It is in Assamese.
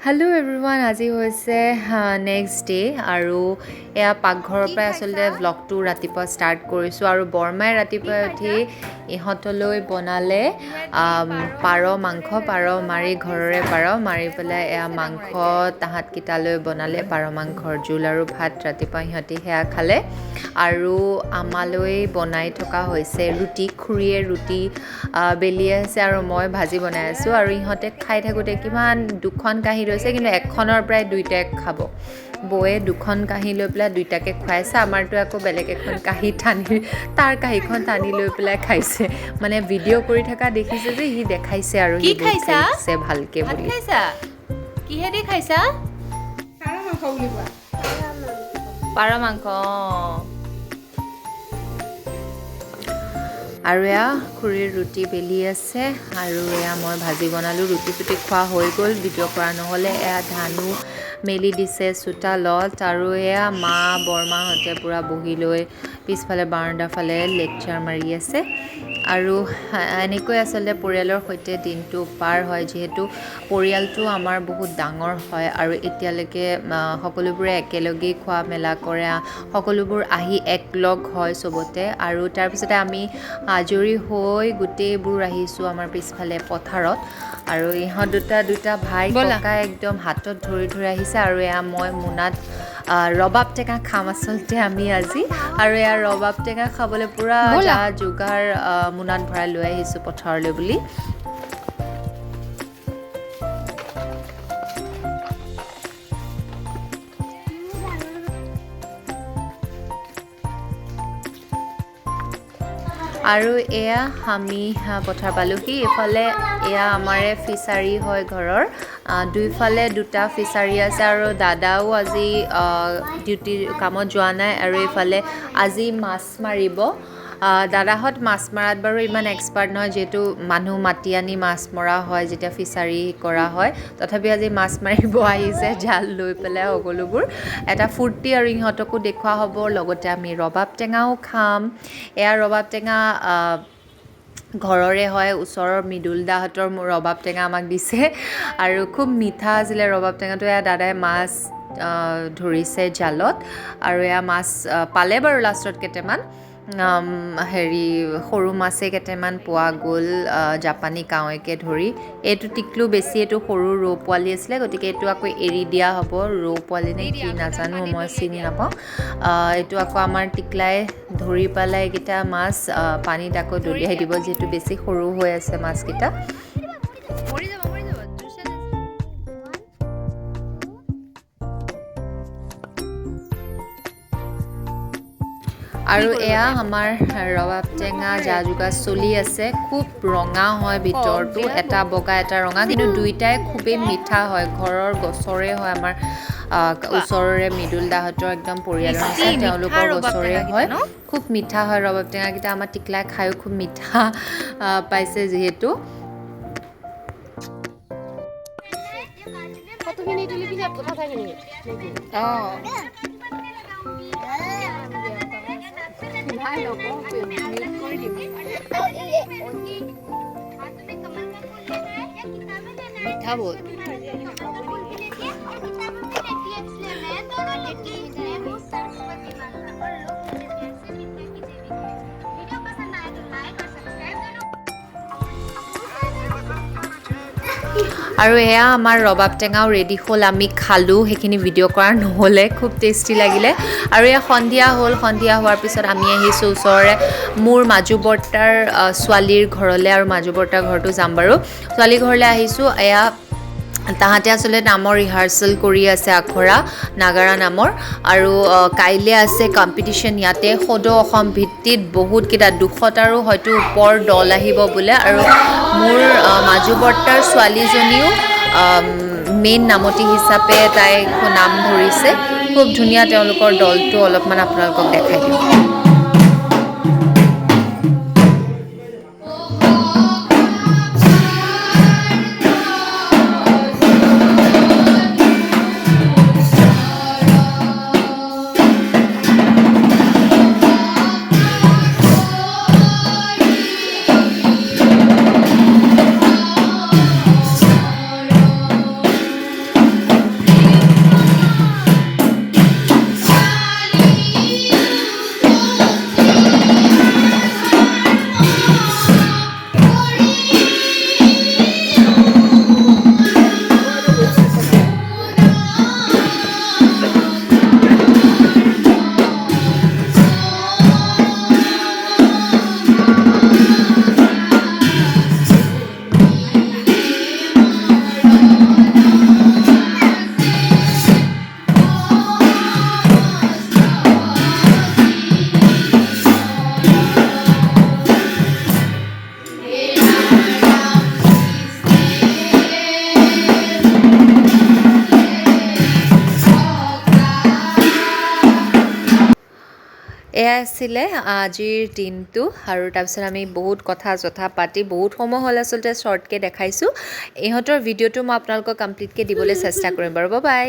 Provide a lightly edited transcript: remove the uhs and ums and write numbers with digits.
হেল্ল' এভৰিৱান, আজি হৈছে নেক্সট ডে আৰু এয়া পাকঘৰৰ কি পৰাই আচলতে খাইছা? ভ্লগটো ৰাতিপুৱা ষ্টাৰ্ট কৰিছোঁ। আৰু বৰমাই কি ৰাতিপুৱাই খাইছা? উঠি ইহঁতলৈ বনালে কিহেদি? পাৰ পাৰ মাংসৰে মাংস, পাৰ ৰাতিপুৱা মাৰি ভাত ঘৰৰে খাইছা? পাৰ মাৰি তাই পেলাই ভাত এয়া খাইছে মাংস ডাঙৰ আইতাই। তাহাঁতকেইটালৈ বনালে পাৰ মাংসৰ জোল আৰু ভাত। ৰাতিপুৱা সিহঁতি সেয়া খালে আৰু আমালৈ বনাই থকা হৈছে ৰুটি। খুৰীয়ে ৰুটি বেলি আছে আৰু মই ভাজি বনাই আছোঁ। আৰু ইহঁতে খাই থাকোঁতে কিমান দুখন কাঁহী লৈছে, কিন্তু এখনৰ পৰাই দুইটাই খাব। বৌয়ে দুখন কাঁহী লৈ পেলাই দুইটাকে খুৱাইছে। আমাৰতো আকৌ বেলেগ এখন কাঁহী টানি তাৰ কাঁহীখন টানি লৈ পেলাই খাইছে। মানে ভিডিঅ' কৰি থকা দেখিছে যে সি দেখাইছে আৰু কি সি বহুত খাইছা? খাইছে ভালকে ভাত বুলি। খাইছা? কিহেদি খাইছা? পাৰ মাংস বুলি কোৱা। পাৰ মাংস। অঁ। আৰু এয়া খুৰীৰ ৰুটি বেলি আছে আৰু এয়া মই ভাজি বনালোঁ। ৰুটি চুটি খোৱা হৈ গ'ল, ভিডিঅ' কৰা নহ'লে। এয়া ধানো মেলি দিছে চোতালত আৰু এয়া মা বৰমাহঁতে পূৰা বহি লৈ পিছফালে বাৰাণ্ডাৰ ফালে লেকচাৰ মাৰি আছে। আৰু এনেকৈ আচলতে পৰিয়ালৰ সৈতে দিনটো পাৰ হয়, যিহেতু পৰিয়ালটো আমাৰ বহুত ডাঙৰ হয় আৰু এতিয়ালৈকে সকলোবোৰে একেলগেই খোৱা মেলা কৰে, সকলোবোৰ আহি একলগ হয় চবতে। আৰু তাৰপিছতে আমি আজৰি হৈ গোটেইবোৰ আহিছোঁ আমাৰ পিছফালে পথাৰত। আৰু ইহঁত দুটা দুটা ভাই ব'লা। ককাই একদম হাতত ধৰি ধৰি আহিছে। আৰু এয়া মই মোনাত ৰবাব টেঙা খাম আচলতে আমি আজি। আৰু এয়া ৰবাব টেঙা খাবলৈ পূৰা ব'লা। যা যোগাৰ মোনাত ভৰাই লৈ আহিছোঁ পথাৰলৈ বুলি। আৰু এয়া আমি পথাৰ পালোহি। এইফালে এয়া আমাৰে ফিচাৰী হয় ঘৰৰ, দুইফালে দুটা ফিচাৰী আছে। আৰু দাদাও আজি ডিউটি কামত যোৱা নাই আৰু এইফালে আজি মাছ মাৰিব। দাদাহঁত মাছ মৰাত বাৰু ইমান এক্সপাৰ্ট নহয়, যিহেতু মানুহ মাতি আনি মাছ মৰা হয় যেতিয়া ফিচাৰী কৰা হয়। তথাপি আজি মাছ মাৰিব আহিছে জাল লৈ পেলাই সকলোবোৰ। এটা ফূৰ্তি আৰু ইহঁতকো দেখুওৱা হ'ব, লগতে আমি ৰবাব টেঙাও খাম। এয়া ৰবাব টেঙা ঘৰৰে হয়, ওচৰৰ মৃদুল দাহঁতৰ ৰবাব টেঙা আমাক দিছে আৰু খুব মিঠা আছিলে ৰবাব টেঙাটো। এয়া দাদাই মাছ ধৰিছে জালত আৰু এয়া মাছ পালে বাৰু লাষ্টত কেইটামান, হেৰি সৰু মাছেই কেইটামান পোৱা গ'ল, জাপানী কাৱৈকে ধৰি। এইটো টিকলো বেছি, এইটো সৰু ৰৌ পোৱালি আছিলে, গতিকে এইটো আকৌ এৰি দিয়া হ'ব। ৰৌ পোৱালি নে দি কি দিয়া, আকৌ তাক নাজানো, পানীত মই দলিয়াই চিনি দিয়া। নাপাওঁ। এইটো আকৌ আমাৰ টিকলাই ধৰি পেলাই এইকেইটা মাছ পানীত আকৌ ধৰি দলিয়াই দিয়া। দিব, যিহেতু বেছি সৰু হৈ আছে মাছকেইটা। মৰি যাব, মৰি যাব, জোৰছে। কি আৰু কৰিব এয়া তাই? আমাৰ ৰবাব টেঙা যা যোগাৰ চলি আছে। খুব ৰঙা হয় কওক ভিতৰটো, দিয়া এটা বগা এটা ৰঙা, কিন্তু দুইটাই খুবেই মিঠা হয়। ঘৰৰ গছৰে হয়, আমাৰ কোৱা। ওচৰৰে মৃদুল দাহঁতৰ একদম পৰিয়ালৰ টেষ্টি নিচিনা মিঠা তেওঁলোকৰ ৰবাব গছৰে টেঙাকেইটা হয়। ন? খুব মিঠা হয় ৰবাব টেঙাকেইটা। আমাৰ টিকলাই খায়ো খুব মিঠা পাইছে যিহেতু। অঁ। মিঠা বহুত। আৰু এয়া আমাৰ ৰবাব টেঙাও ৰেডি হ'ল, আমি খালোঁ। সেইখিনি ভিডিঅ' কৰা নহ'লে, খুব টেষ্টি লাগিলে। আৰু এয়া সন্ধিয়া হ'ল, সন্ধিয়া হোৱাৰ পিছত আমি আহিছোঁ ওচৰৰে মোৰ মাজু বৰ্তাৰ ছোৱালীৰ ঘৰলৈ। আৰু মাজু বৰ্তাৰ ঘৰতো যাম বাৰু, ছোৱালীৰ ঘৰলৈ আহিছোঁ। এয়া তাহাঁতে আচলতে নামৰ ৰিহাৰ্চেল কৰি আছে, আখৰা নাগাৰা নামৰ। আৰু কাইলৈ আছে কম্পিটিশ্যন ইয়াতে সদৌ অসম ভিত্তিত বহুতকেইটা 200টাৰো হয়তো ওপৰ দল আহিব বোলে। আৰু মোৰ মাজু বৰ্তাৰ ছোৱালীজনীও মেইন নামতি হিচাপে তাই নাম ধৰিছে। খুব ধুনীয়া তেওঁলোকৰ দলটো, অলপমান আপোনালোকক দেখাই দিওঁ। এয়া আছিলে আজিৰ দিনটো। আৰু তাৰপিছত আমি বহুত কথা চথা পাতি বহুত সময় হ'ল, আচলতে শ্বৰ্টকৈ দেখাইছোঁ। ইহঁতৰ ভিডিঅ'টো মই আপোনালোকক কমপ্লিটকৈ দিবলৈ চেষ্টা কৰিম বাৰু। বাই।